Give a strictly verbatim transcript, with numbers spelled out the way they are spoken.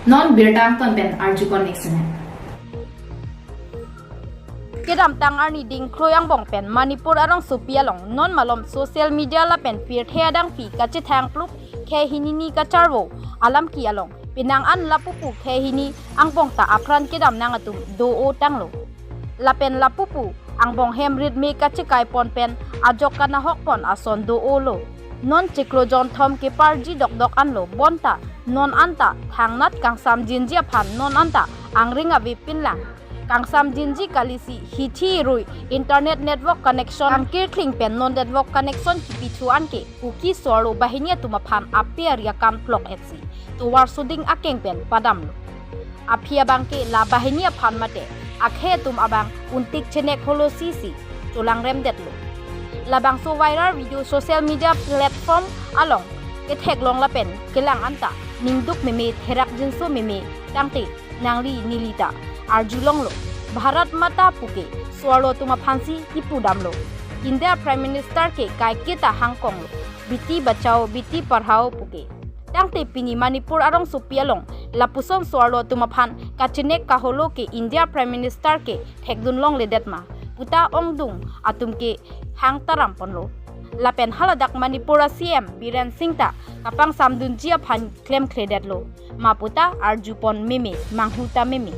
Non birta angton pen arjupon next minute. Kedamtang arni dingkroi angbong pen Manipur arongsopi along non malom social media lapen pirthe adangpi kachethang plup khei hini ni kacharvo alam ke along penang an lapupu khei hini angbong ta apran kedam nang atum do-o tanglo. Lapen lapupu angbong hem ritme kachekai pon pen ajok kanahok pon ason do-o lo. Non chiklo jonthom keparji dokdok anlo bonta non anta thangnat kangsamjinji aphan non anta angring ave pinlang. Kangsamjinji kalisi hithi rui internet network connection angkirkling pen non network connection kipithu anke Kuki so-arlo banghini atum aphan ape ari akan plok etsi tovar soding akeng pen padamlo. Aphi abangke la banghini aphan mate akhei atum abang untik chenek holo sisi cholangremdetlo. Labangso viral video social media platform along ketheklong lapen kelang anta ningduk meme therak jinso meme tangte nangli neli ta arjulonglo. Bharat Mata puke so-arlo atum aphansi kipudamlo. India Prime Minister ke kaiketa hangkonglo, Beti Bachao Beti Padhao puke. Tangte pini Manipur arongsopi along lapuson so-arlo atum aphan kachenek kaholo ke India Prime Minister ke thekdunlongledet ma puta ongdung atum ke hang taram ponlo. Lapen haladak Manipur a C M Biren Singh ta kapangsamdunji aphan klemkledetlo ma puta arjupon meme manghu ta meme.